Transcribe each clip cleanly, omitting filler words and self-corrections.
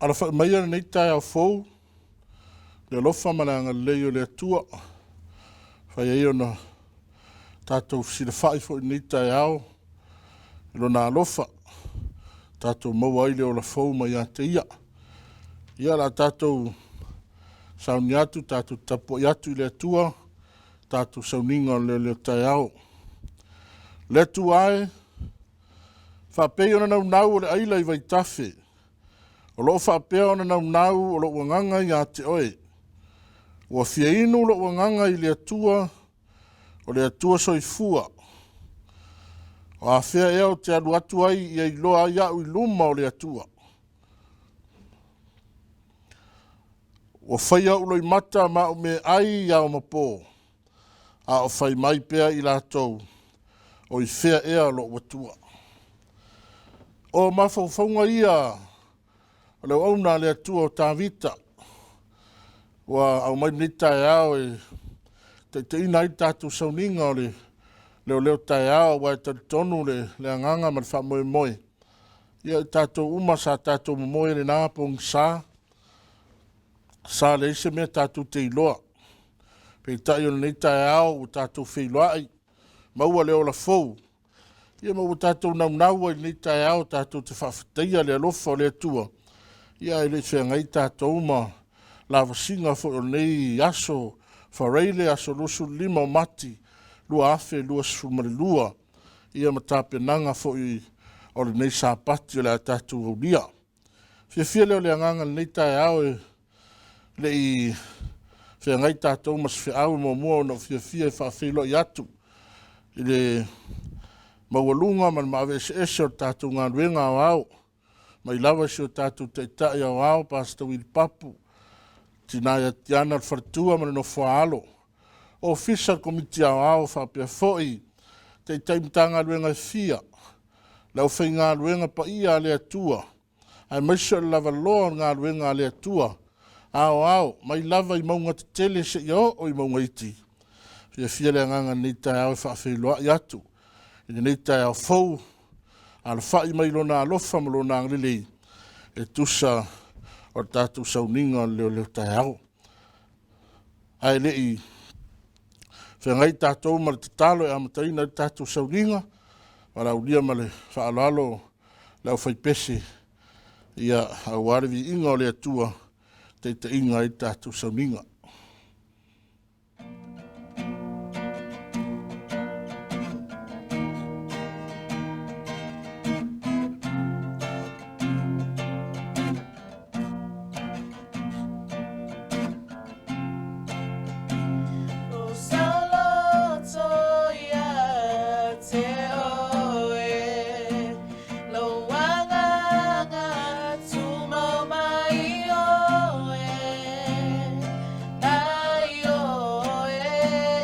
Alafai maia lenei taeao fou, le alofa ma le agalelei o le Atua, fai ai ona tatou fesilafai foi i lenei taeao i Lona alofa, tatou maua ai le ola fou mai ia te Ia. Ia, o le a tatou sauni atu tatou tapuai atu i le Atua tatou sauniga o le leoleo taeao. Le Atua e, faapei ona naunau o le aila i vaitafe, o lo o faapea ona naunau o lou agaga ia te Oe. Ua fia inu lou agaga i le Atua, o le Atua soifua. O afea ea ou te alu atu ai ia iloa ai au i luma o le Atua? Ua faia ou loimata ma au meaai ao ma po, a o fai mai pea i latou, o i fea ea lou Atua? O mafaufauga ia o le auauna a le Atua o Tavita, ua aumai lenei taeao e taitaiina ai le tatou sauniga o le leoleo taeao, aua e talitonu le agaga ma le faamoemoe, ia o tatou uma sa tatou momoe i lena pogisa, sa leai se mea tatou te iloa. Peitai o lenei taeao ua tatou feiloai, maua le ola fou, ia ma ua tatou naunau ai i lenei taeao tatou te faafetaia le alofa o le Atua, ae le i feagai tatou ma lavasiga foi o lenei aso Faraile aso 25 o Mati 2022, ia ma tapenaga foi o lenei Sapati o le a tatou aulia. Fiafia lea o le agaga i lenei taeao e le i feagai tatou ma se feau, e muamua ona ou fiafia e faafeiloai atu i le maualuga ma le maave eseese o le tatou galuega aoao, mai lava i si o tatou Taitai Aoao Pastor Willie Papu, tina ia Tiana le faletua ma le nofo a alo, Ofisa o le Komiti Aoao faapea foi Taitai Matagaluega e fia, le aufaigaluega paia a le Atua, aemaise o le lavaloa o le galuega a le Atua aoao mai lava i mauga tetele seia oo i mauga iti. Fiafia le agaga i lenei taeao e faafeiloai atu i lenei taeao fou, alafai mai Lona alofa ma Lona agalelei e tusa o le tatou sauniga o le leoleo taeao. Ae le i feagai tatou ma le tatalo e amataina ai le tatou sauniga, valaaulia ma le faaaloalo le aufaipese ia, aua le viiga o le Atua, taitaiina ai le tatou sauniga. O saoloto ia te oe, lou agaga tumau mai oe, nai oe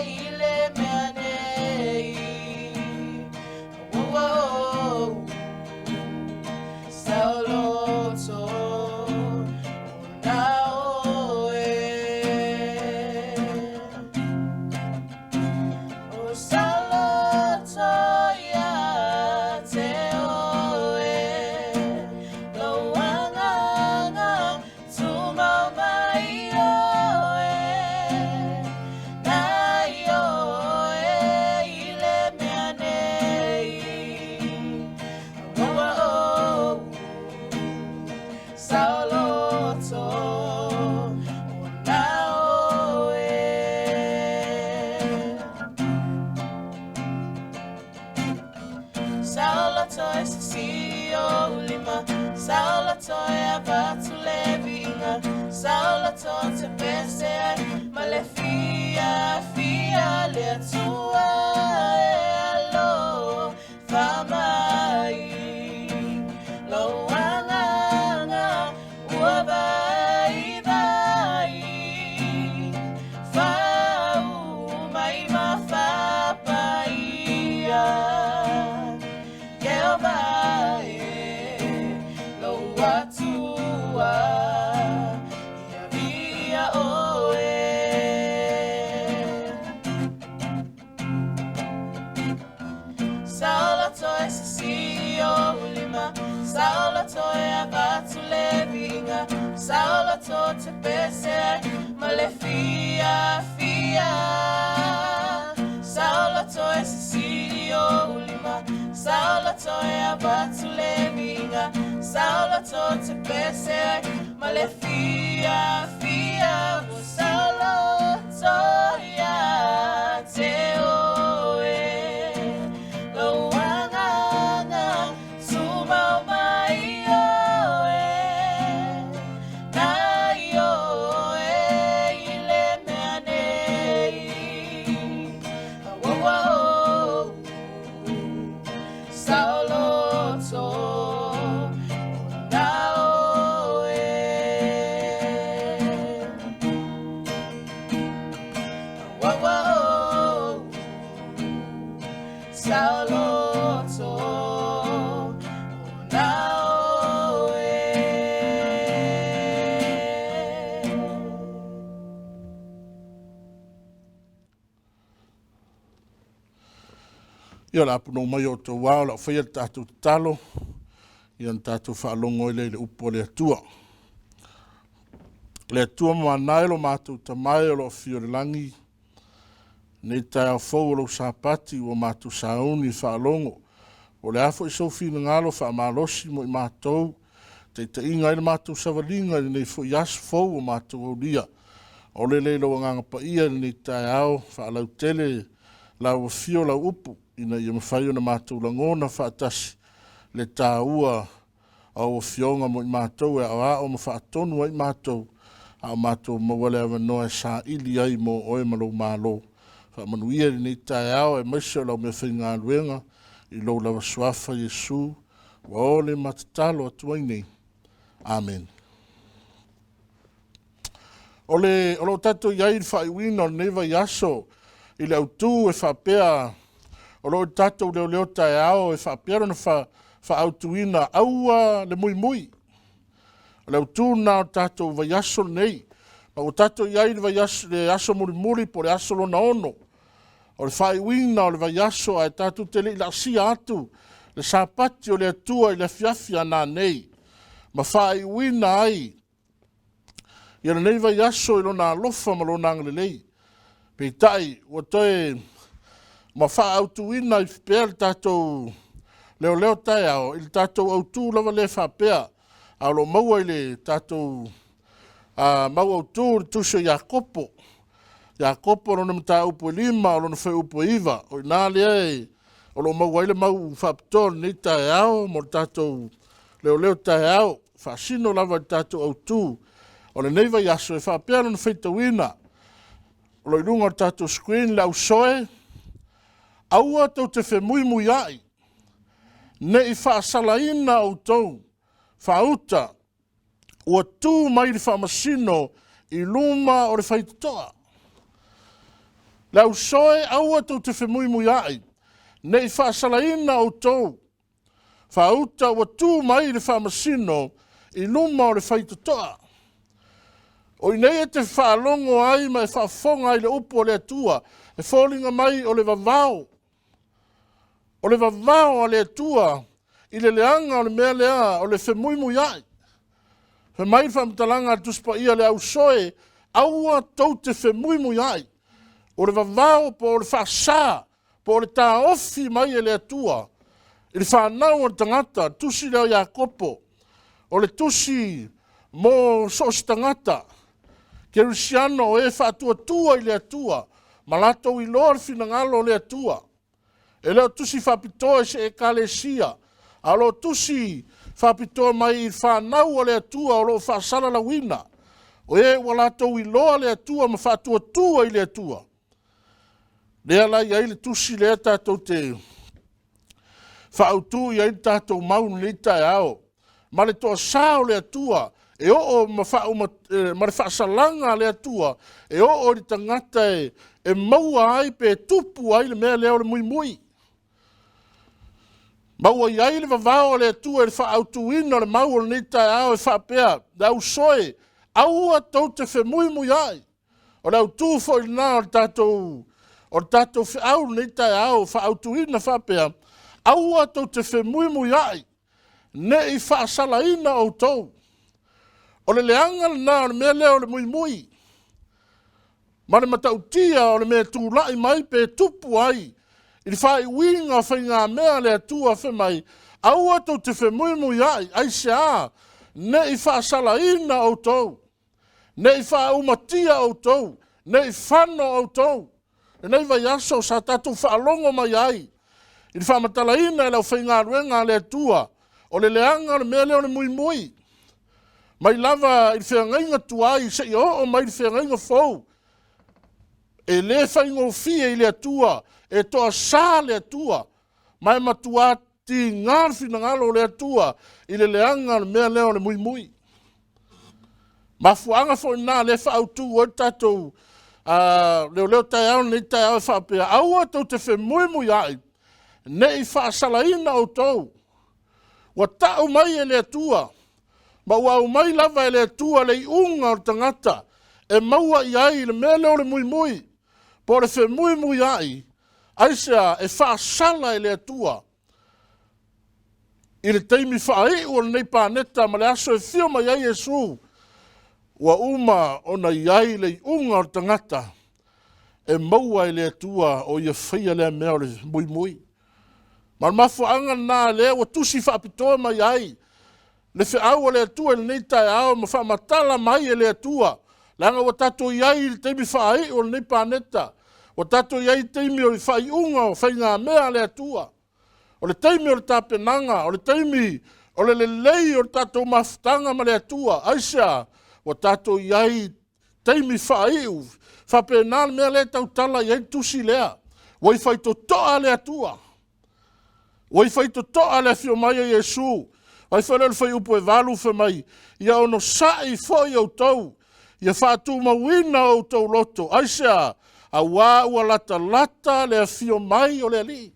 i le mea nei. Oh, oh, oh. Saoloto ona oe. O saoloto ia te oe, lou agaga tumau mai oe, nai oe i le mea nei. Oh, oh, oh. Saoloto ona oe. Saoloto e sisi o lima, saoloto e avatu le viiga, saoloto te pese ai ma le fia fia le Atua e alofa mai. Lou agaga ua vaivai, faauma mai ma faapaia. Ieova e, lou Atua, ia viia oe. Saoloto e sisi o lima, saoloto e avatu le viiga, Saoloto te pese ai ma le fiafia. Saoloto e sisii ou lima, saoloto e avatu le viiga, saoloto te pese ai ma le fiafia. Ua saoloto ia te oe lou agaga tumau mai oe, nai oe i le mea nei. Auauau, saoloto ona oe. Auauau, saoloto ona oe. Ia o le a punou mai o outou ao, o le a faia le tatou tatalo, ia ona tatou faalogo ai lea i le upu a le Atua. Le Atua ma e lo matou tamae o lo o afio i le lagi, nei taeao fou o lou Sapati ua matou sauni faalogo. O le a foi sou finagalo faamalosi mo i matou, taitaiga ai le matou savaliga i lenei foi aso fou ua matou aulia. O le lea i lou Agaga Paia i lenei taeao, faalautele lau afio lau upu, ina ia mafai ona matou lagona faatasi le taua o au afioga mo i matou e aoao ma faatonu ai matou, a o matou maua le avanoa e saili ai mo oe ma lou Malo. Faamanuia i lenei taeao aemaise o le au meafaigaluega i lou lava suafa Iesu, ua ole ma tatalo atu ai nei. Amene. O lo o tatou i ai i le faaiuina o lenei vaiaso i le autu e faapea, o lo o tatou leoleo taeao e faapea lona faautuina, aua le muimui. O le autu lena o le tatou vaiaso lenei. Ma ua tatou i ai i le vaiaso, le aso mulimuli po o le aso lona 6 o le faaiuina o le vaiaso, ae tatou te le i laasia atu le Sapati o le Atua i le afiafi a nanei, ma faaiuina ai ia lenei vaiaso i lona alofa ma lona agalelei. Peitai, ua toe ma faaautuina ai pea le tatou leoleo taeao i le tatou autu lava lea faapea, a o lo o maua i le tatou mau autu le tusi o Iakopo. Iakopo lona mataupu e 5, o lona fuaiupu e 9, o i ina lea o lo o maua ai le mau faapitoa o lenei taeao mo le tatou leoleo taeao, faasino lava i le tatou autu o lenei vaiaso e faapea lona faitauina. O lo o i luga o le tatou screen le ausoe, aua tou te femuimuiai, ne i faasalaina outou faauta ua tu mai le faamasino i luma o le faitotoa. Le ausoe, aua tou te femuimuiai, ne i faasalaina outou faauta ua tu mai le faamasino i luma o le faitotoa. O i nei e te faalogo ai ma e faafofoga ai le upu o le Atua, e foliga mai o le vavao. O le vavao a le Atua i le leaga o le mea lea o le femuimuiai. Fai mai le faamatalaga a le Tusi Paia, le ausoe, aua tou te femuimuiai. O le vavao po o le faasa, po o le taofi mai e le Atua i le fanau o le tagata, le tusi lea o Iakopo, o le tusi mo so o se tagata, kerisiano o e faatuatua i le Atua, ma latou iloa le finagalo o le Atua. E le o tusi faapitoa i se ekalesia, a o lo o tusi faapitoa mai i le fanau o le Atua o lo o faasalalauina, o e ua latou iloa le Atua ma faatuatua i le Atua. Lea la e i ai le tusi lea tatou te faautu i ai le tatou mau i lenei taeao, ma le toasa o le Atua e oo ma ma le faasalaga a le Atua e oo i le tagata e maua ai pe tupu ai le mea lea o le muimui. Ma ua i ai le vavao o le Atua i le faaautuina o le mau o lenei taeao e faapea, le ausoe, aua tou te femuimuiai. O le autu foi lena o le tatou feau lenei taeao, faaautuina faapea, aua tou te femuimuiai, ne i faasalaina outou. O le leaga lena o le mea lea o le muimui ma le matautia o le mea e tulai mai pe tupu ai i le faaiuina o faigamea a le Atua fai mai, aua tou te femuimuiai, aisea? Ne i faasalaina outou, ne i faaumatia outou, ne i fano outou. Lenei vaiaso sa tatou faalogo mai ai i le faamatalaina e le aufaigaluega a le Atua, o le leaga o le mea lea o le muimui, mai lava i le feagaiga tuai seia oo mai i le feagaiga fou. E le faigofie i le Atua, e toasa le Atua, ma e matua tiga le finagalo o le Atua i le leaga o le mea lea o le muimui. Mafuaaga foi na lea e faaautu ai le tatou leoleo taeao lenei taeao e faapea, aua tou te femuimuiai, ne i faasalaina outou. Ua tau mai e le Atua, ma ua aumai lava e le Atua le iuga o le tagata e maua i ai le mea lea o le muimui, po o le femuimuiai, aisea? E faasala e le Atua i le taimi faaiu o lenei paneta ma le aso e afio mai ai Iesu, ua uma ona i ai le iuga o le tagata e maua e le Atua o ia faia lea mea o le muimui. Ma o le mafuaaga lena lea ua tusi faapitoa mai ai le feau a le Atua i lenei taeao ma faamatala mai e le Atua, leaga ua tatou i ai i le taimi faaiu o lenei paneta, ua tatou i ai i taimi o le faaiuga o faigamea a le Atua. O le taimi o le tapenaga, o le taimi o le lelei o le tatou mafutaga ma le Atua. Aisea? Ua tatou i ai i taimi faaiu. Faapena le mea lea e tautala i ai le tusi lea. Ua i faitotoa le Atua. Ua i faitotoa le afio mai o Iesu. Ai foi lea o le fuaiupu e 8 fai mai, ia onosai foi outou, ia faatumauina outou loto. Aisea? Auā ua latalata le afio mai o le Alii.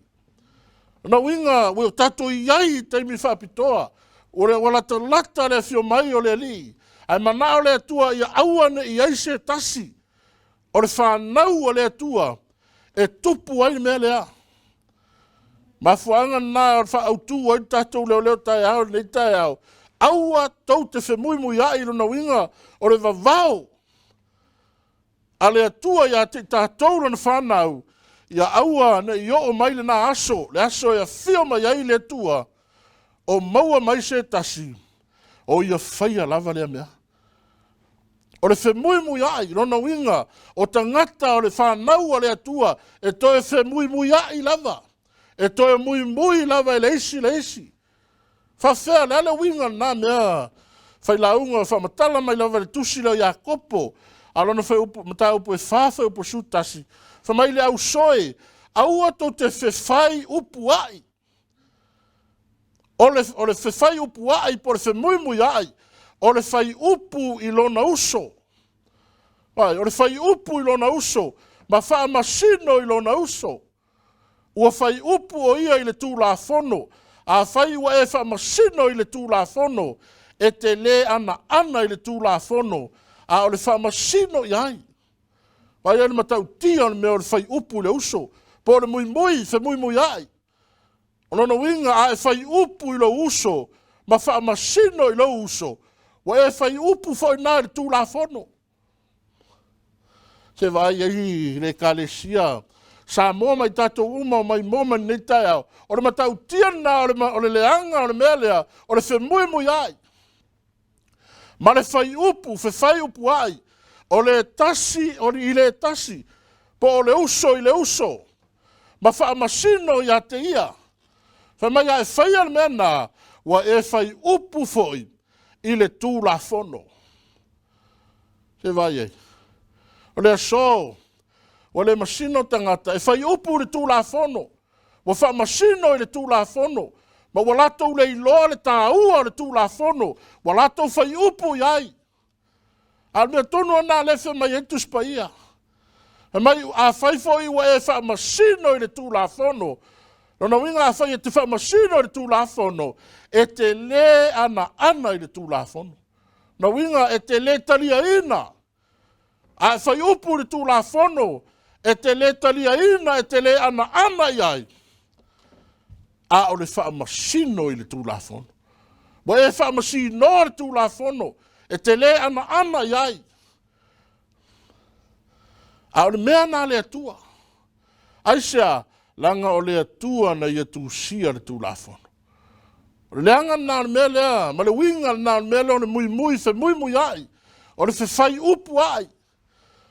O lona uiga, ua tatou i ai i taimi faapitoa, ua latalata le afio mai o le Alii, ae manao le Atua ia aua ne i i ai se tasi o le fanau a le Atua e tupu ai le mea lea. Mafuaaga lena o le faaautu ai le tatou leoleo taeao i lenei taeao, aua tou te femuimuiai, lona uiga o le vavao a le Atua ia te i tatou lana fanau, ia aua ne i oo mai lena aso, le aso e afio mai ai le Atua, o maua mai se tasi o ia faia lava lea mea. O le femuimuiai, lona uiga, o tagata o le fanau a le Atua e toe femuimuiai lava, e toe muimui lava e le isi le isi. Faafefea, le a le uiga o lena mea? Failauga faamatala mai lava i le tusi lea o Iakopo, a lona fuaiupu, mataupu e 4, fuaiupu 11, fai mai le ausoe, aua tou te fefai upu ai. O le fefai upu ai po o le femuimuiai, o le fai upu i lona uso. Vai, o le fai upu i lona uso, ma faamasino i lona uso. Ua fai upu o ia i le Tulafono. Afai ua e faamasino i le Tulafono, e te le anaana i le Tulafono, a o le faamasino i ai. Vai ai le matautia o le mea o le fai upu i le uso, po o le muimui, femuimuiai. O lona uiga, a e fai upu i lou uso ma faamasino i lou uso, ua e fai upu foi na i le Tulafono. Se vaai ai le Ekalesia Samoa ma i tatou uma o maimoa mai lenei taeao, o le matautia lena o le leaga o le mea lea, o le femuimuiai ma le faiupu, fefaiupuai, o le tasi o le, i le tasi, po o le uso i le uso, ma faamasino ia te ia. Fai mai a e faia le mea lena, ua e faiupu foi i le Tulafono. Se vaai ai. O le aso, ua le masino tagata e fai upu i le Tulafono, ua faamasino i le Tulafono, ma ua latou le iloa le taua o le Tulafono, ua latou fai upu i ai. A o le mea tonu lava lena lea e fai mai ai le Tusi Paia. Fai mai, afai foi ua e faamasino i le Tulafono, lona uiga afai e te faamasino i le Tulafono, e te le anaana i le Tulafono. Lona uiga e te le taliaina, a e fai upu i le Tulafono, e te le taliaina, e te le anaana i ai, a o le faamasino i le Tulafono. Ua e faamasinoa le Tulafono, E te le anaana i ai. A o le mea na a le Atua. Aisea? Leaga o le Atua na ia tusia le Tulafono. O le leaga lena o le mea lea, ma le uiga lena o le mea lea o le muimui femuimuiai, o le fefaiupuai,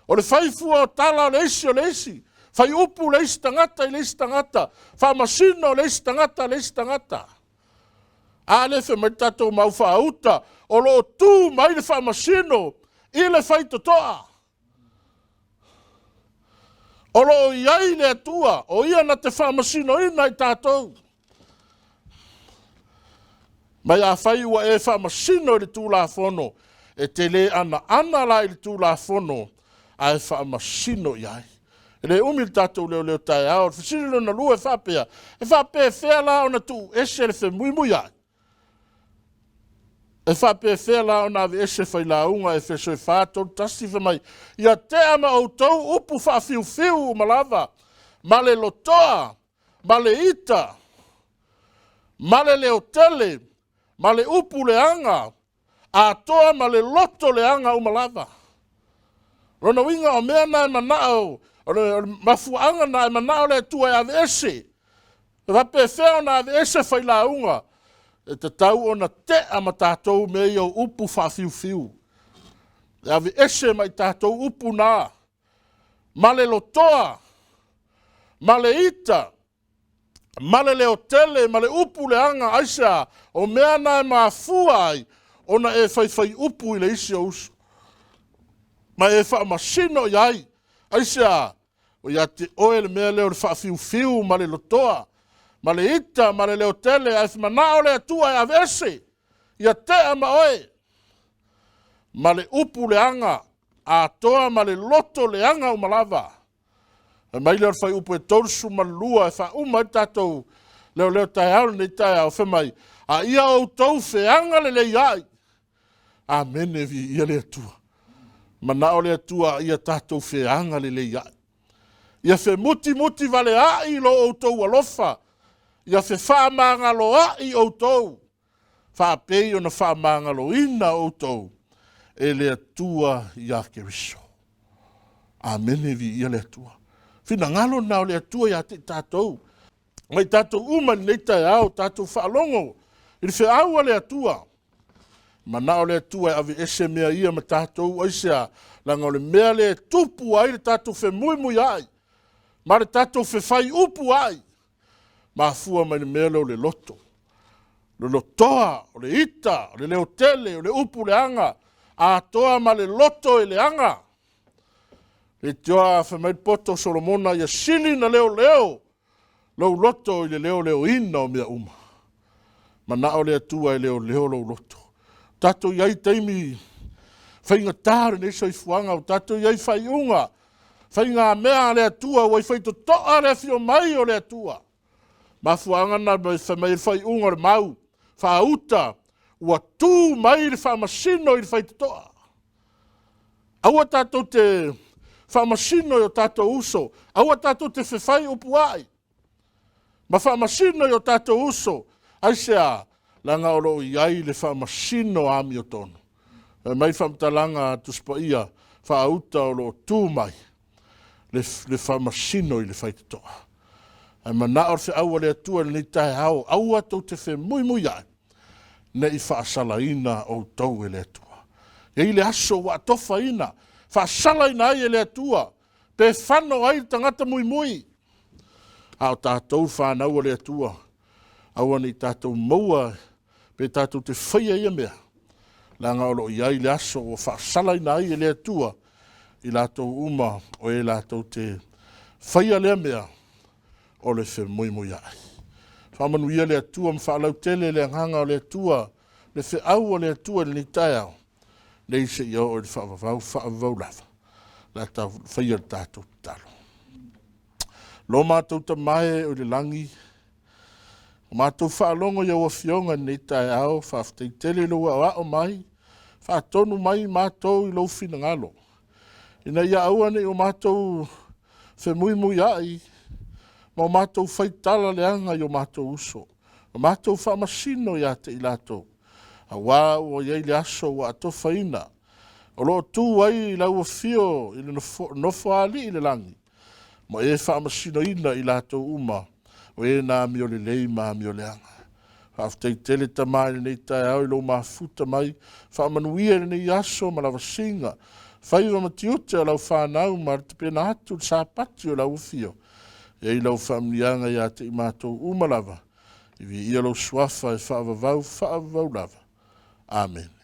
o le faifua o tala o le isi o le isi, faiupu le isi tagata i le isi tagata, faamasino le isi tagata le isi tagata. A lea fai mai le tatou mau faauta, o lo o tu mai le faamasino i le faitotoa. O lo o i ai le Atua, o Ia na te faamasinoina i tatou. Mai afai ua e faamasino i le Tulafono, e te le anaana la i le Tulafono, ae faamasino i ai. E le umi le tatou leoleo taeao. O le fesili lona lua e faapea, e faapefea la ona tuuese le femuimuiai? E faapefea la ona aveese failauga? Efeso e 4:31 fai mai, ia tea ma outou upu faafiufiu uma lava, ma le lotoa, ma le ita, ma le leotele, ma le upu leaga, atoa ma le loto leaga uma lava. Lona uiga o mea na e manao, o le mafuaaga na e manao le Atua e aveese. E faapefea ona aveese failauga? E tatau ona tea ma tatou mea ia o upu faafiufiu. E aveese mai tatou upu na, ma le lotoa, ma le ita, ma le leotele, ma le upu leaga. Aisea? O mea na e mafua ai ona e faifai upu i le isi o uso, ma e faamasino i ai. Aisea? O ia te oe le mea lea o le faafiufiu ma le lotoa, ma le ita, ma le leotele, ae manao le Atua e aveese, ia tea ma oe, ma le upu leaga, atoa ma le loto leaga uma lava. E mai lea o le fuaiupu e 32 e faauma ai le tatou leoleo taeao lenei taeao, fai mai, a ia outou feaga lelei ai. Amene, viia le Atua. Manao le Atua ia tatou feaga lelei ai. Ia femutimuti valeai lo outou alofa, ia fefaamagaloai outou, faapei ona faamagaloina outou e le Atua ia Keriso. Amene, viia le Atua. Finagalo na o le Atua ia te i tatou. Mai tatou uma i lenei taeao, tatou faalogo i le feau a le Atua. Manao le Atua e aveese mea ia ma tatou, aisea? Leaga o le mea lea e tupu ai le tatou femuimuiai, ma le tatou fefaiupu ai, mafua mai le mea lea o le loto. Le lotoa, o le ita, o le leotele, o le upu leaga, atoa ma le loto e leaga. Le tioa fai mai le poto o Solomona, ia sili na leoleo lou loto i le leoleoina o mea uma. Manao le Atua e leoleo lou loto. Tatou i ai taimi faigata o lenei soifuaga, o tatou i ai faaiuga, faigamea a le Atua, ua i faitotoa le afio mai o le Atua. Mafuaaga na fai mai le faaiuga o le mau, faauta, ua tu mai le faamasino i le faitotoa. Aua tatou te faamasino i o tatou uso, aua tatou te fefai upuai, ma faamasino i o tatou uso. Aisea? Leaga o lo o i ai le faamasino amiotonu. Fai mai faamatalaga a Tusi Paia, faauta o lo o tu mai le faamasino i le faitotoa. Ae manao le feau a le Atua i lenei taeao, aua tou te femuimuiai, ne i faasalaina outou e le Atua. E i ai le aso ua atofaina, faasalaina ai e le Atua, pe fano ai le tagata muimui. A o tatou whanau o le Atua, aua ne i tatou maua pe tatou te faia ia mea, leaga o lo o i ai le aso ua faasalaina ai e le Atua i latou uma o e latou te faia lea mea o le femuimuiai. Faamanuia le Atua ma faalautele le agaga o le Atua, le feau o le Atua i lenei taeao, nei se i oo i le faavavau, faavavau lava, la ta faia le tatou tatalo. Lo matou tamae o le lagi, o matou faalogo i au afioga i lenei taeao, faafetai tele i lou aoao mai, faatonu mai matou i lou finagalo, ina ia aua ne i o matou femuimuiai, ma o matou faitala leaga i o matou uso, o matou faamasino ia te i latou. Auā ua i ai le aso ua atofaina, o lo o tu ai lau afio i le nofoalii i le lagi, ma e faamasinoina i latou uma o e na amio lelei ma amio leaga. Faafetai tele Tama i lenei taeao i lou mafuta mai, faamanuia i lenei aso ma lavasiga, faiva ma tiute o lau fanau ma le tapena atu le Sapati o lau afio. E i ai lau faamanuiaga ia te i matou uma lava, i viia lou suafa e faavavau, faavavau lava. Amene.